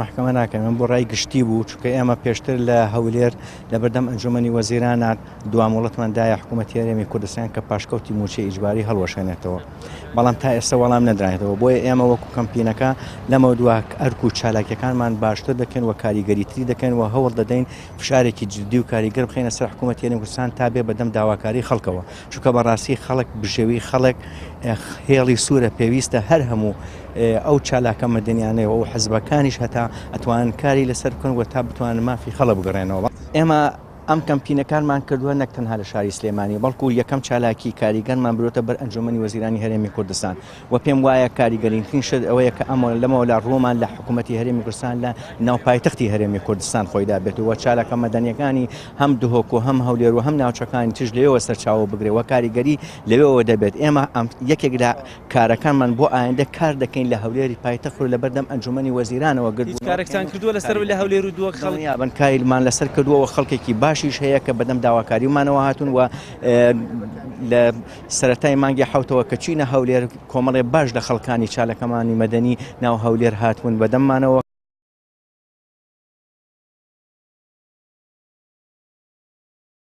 مەحکەمە ناکەن ئەم بۆ ڕای گشتی بوو چونکە ئێمە پێشتر لە هەولێر لەبەردەم ئەنجومەنی وەزیرانە دوا مۆڵەتمان دایە حکوومەتی هەرێمی کوردستان کە پاشکەوتی مووچەی ئیجباری هەڵوەشێنێتەوە بەڵام تا ئێستا وەڵام نەدراێتەوە بۆیە ئێمە وەکو کەمپینەکە لەمە دوا ئەرک و چالاکیەکانمان باشتر دەکەن و کاریگەریتری دەکەن و هەوڵ دەدەین فشارێکی جدی و کاریگەر بخەینە سەر حکوومەتی هەرێمی کوردستان تا بێ بەدەم داواکاری خەڵکەوە چونکە بەڕاستی خەڵک بژێوی خەڵک هێڵی سوورە پێویستە هەر هەموو ئەو چالاکە مەدەنیانەی و ئەو حزبەکانیش هەتا ئەتوانن کاری لەسەر بکەن و تا بتوانن مافی خەڵک بگەڕێنەوە. ئێمە ئەم کەمپینەکانمان کردووە نەک تەنها لە شاری سلێمانی بەڵکو یەکەم چالاکی کاریگەرمان برۆتە بەر ئەنجومەنی وەزیرانی هەرێمی کوردستان و پێم وایە کاریگەرینترین شت ئەوەیە کە ئەمە لەمەولا ڕوومان لە حکوومەتی هەرێمی کوردستان لە ناو پایتەختی هەرێمی کوردستان خۆیدا بێت و چالاکە مەدەنیەکانی هەم دهۆک و هەم هەولێر و هەم ناوچەکانی تریش لەوێوە سەرچاوە بگرێ و کاریگەری لەوێوە دەبێت ئێمە یەکێک لە کارەکانمان بۆ ئایندە کار دەکەین لە هەولێری پایتەخت و لەبەردەم ئەنجومەنی وەزیرانەوە هیچ کارێکتان کردووە لەسەر لە هەولێر و دهۆک خەڵک؟ دڵنیابن کارمان لەسەر کردووە و خەڵکێکی باشیش هەیە کە بەدەم داواکاریمانەوە هاتوون و لە سەرەتای مانگی حەوتەوە کە چووینە هەولێر کۆمەڵێ باش لە خەڵکانی چالاکەمانی مەدەنی ناو هەولێر هاتبوون بەدەممانەوە.